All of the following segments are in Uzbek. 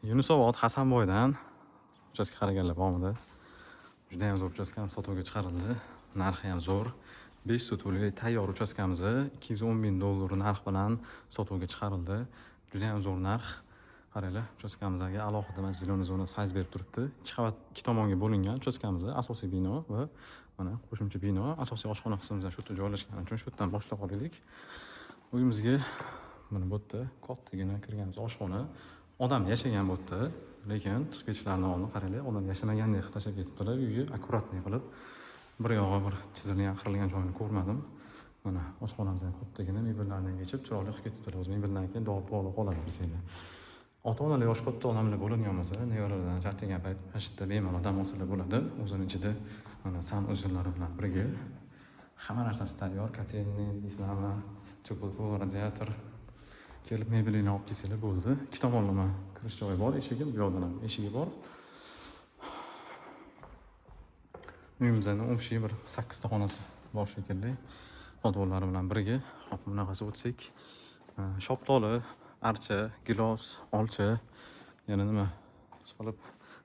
Yunusobod Hasanboydan uchastka qaraganlar bormidi? Juda ham zo'r uchastkamiz sotuvga chiqarildi. Narxi ham zo'r. 5 sotuvli tayyor uchastkamiz 210 ming dollar narx bilan sotuvga chiqarildi. Juda ham zo'r narx. Qaranglar, uchastkamizga alohida mana зеленый zonasi fayz berib turibdi. Ikki qavat, ikki tomonga bo'lingan uchastkamiz, asosiy bino va mana qo'shimcha bino. Asosiy oshxona qismimiz shu yerda joylashgani uchun shu yerdan boshlab olaylik. Uyimizga mana bu yerda kattagina kirganimiz oshxona. Odam yashagan bu yerda, lekin chiqib ketishlaridan oldin qaranglar, odam yashamagandek qilib tashlab ketibdilar. Uyni аккуратный qilib, bir yog'i bir chizilgan, qirilgan joyini ko'rmadim. Mana oshxonamiz ham kattagina, mebellarni yechib chiroyli qilib ketibdilar. O'zi mebeldan keyin dog'ib bog'lab qoladi bilsanglar. Ota-onalar yoshi katta odamlar bo'ladigan bo'lsa, nevaralardan charchagan payt mana shu yerda bemalol dam olsalar bo'ladi. O'zini ichida mana санузел lari bilan birga hamma narsasi tayyor, котельный deysizlarmi, теплый pol, radiator. Kelib mebelini olib kelsanglar bo'ldi. Ikki tomonlama kirish joyi bor, eshigi, bu yoqdan ham eshigi bor. Uyimizda общий bir 8 ta xonasi bor shekilli. Podvollari bilan birga. Hop, bunaqasi o'tsak, shoptoli, archa, gilos, olcha, yana nima qilib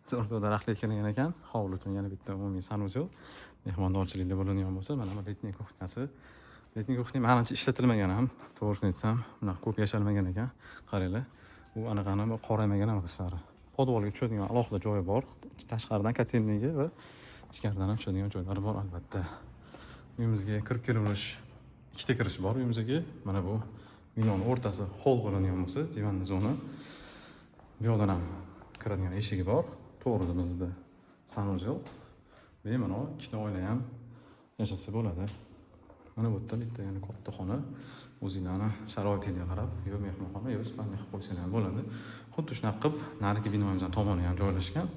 zo'r zo'r daraxtlar ekilgan ekan. Hovli uchun yana bitta umumiy санузел. Mehmondorchilikda bo'ladigan bo'lsa, mana bu летний кухня si. Летний кухня manimcha ishlatilmagan ham, to'g'risini aytsam, bunaqa ko'p yashalmagan ekan. Qaranglar, u anaqani qoraymagan ham qishlari. Podvolga tushadigan alohida joyi bor. Tashqaridan котельный ga va ichkaridan ham tushadigan joylari bor albatta. Uyimizga kirib kelaverish ikkita kirish bor uyimizga. Mana bu binoni o'rtasi hol bo'ladigan bo'lsa, divanli zona. Bu yoqdan ham kiradigan eshigi bor. To'g'rida bizda санузел. Bemalol ikkita oila ham yashasa bo'ladi. Mana bu yerda bitta yana katta xona. O'zinglarni sharoitingga qarab, yo mehmonxona, yo спальня qilib qo'ysanglar ham bo'ladi. Xuddi shunaqa qilib narigi binomizning tomoni ham joylashgan.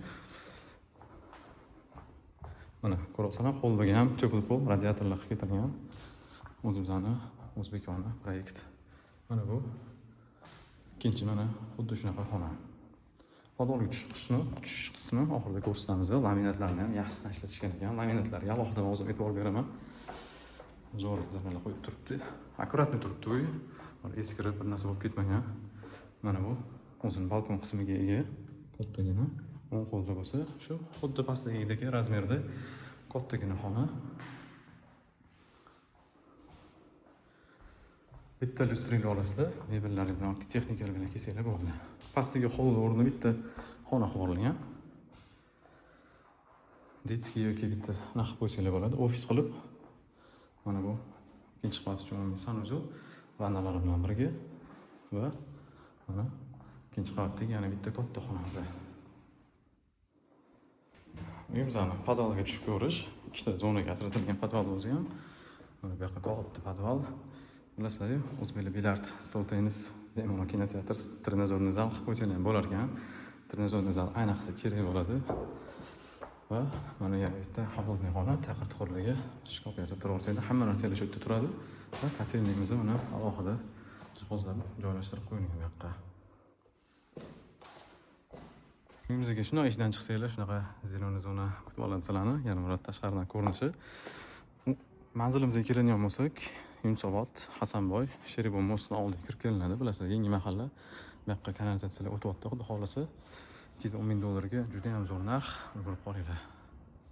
Mana ko'ryapsizlar, holdaga ham теплый pol, radiatorlar qilib ketilgan. O'zimizni o'zbekona proyekt. Mana bu ikkinchi, mana xuddi shunaqa xona. Podvolga tushish qismi oxirida ko'rsatamiz. Laminatlarni ham yaxshisidan ishlatishgan ekan. Laminatlarga alohida o'zim e'tibor beraman. Zo'r zinalar qo'yib turibdi. Аккуратный turibdi uy. Bir eskirib bir narsa bo'lib ketmagan. Mana bu o'zini balkon qismiga ega kattagina. O'ng qo'lda bo'lsa, shu xuddi pastdagidek размер da kattagina xona. Bitta lyustrali olasizda, mebellar bilan, texnikalar bilan kelsanglar bo'ldi. Pastdagi hovli o'rnida bitta xona qilib yuborilgan. Детский yoki bitta nima qilib qo'ysanglar bo'ladi, ofis qilib. Mana bu ikkinchi qavat uchun umumiy санузел, vannalari bilan birga va mana ikkinchi qavatdagi yana bitta katta xonamiz. Uyimizni podvaliga tushib ko'rish, ikkita zonaga ajratilgan podval o'zi ham. Mana bu yoqqa katta podval. Bilasizlar-ku, o'zbeklar bilyard, stol tennis, bemalol kinoteatr, тренажерный zal qilib qo'ysanglar ham bo'lar ekan. Тренажерный zal ayniqsa kerak bo'ladi. Va mana yana bitta холодный xona, taqir-tuqirligi, shkaf yasab turaversanglar, hamma narsalar shu yerda turadi. Va котельный imizni mana alohida jihozlab joylashtirib qo'yilgan bu yoqqa. Uyimizga shundoq eshikdan chiqsanglar, shunaqa зеленый zona kutib oladi sizlarni. Yana bir tashqaridan ko'rinishi. Manzilimizga keladigan bo'lsak, Yunusobod, Hasanboy, Sheribon mostini oldiga kirib kelinadi. Bilasizlar, yangi mahalla. Bu yoqqa kanalizatsiyalar o'tyapti, xudo xohlasa. 210 ming dollarga juda ham zo'r narx. Ulgurib qolinglar.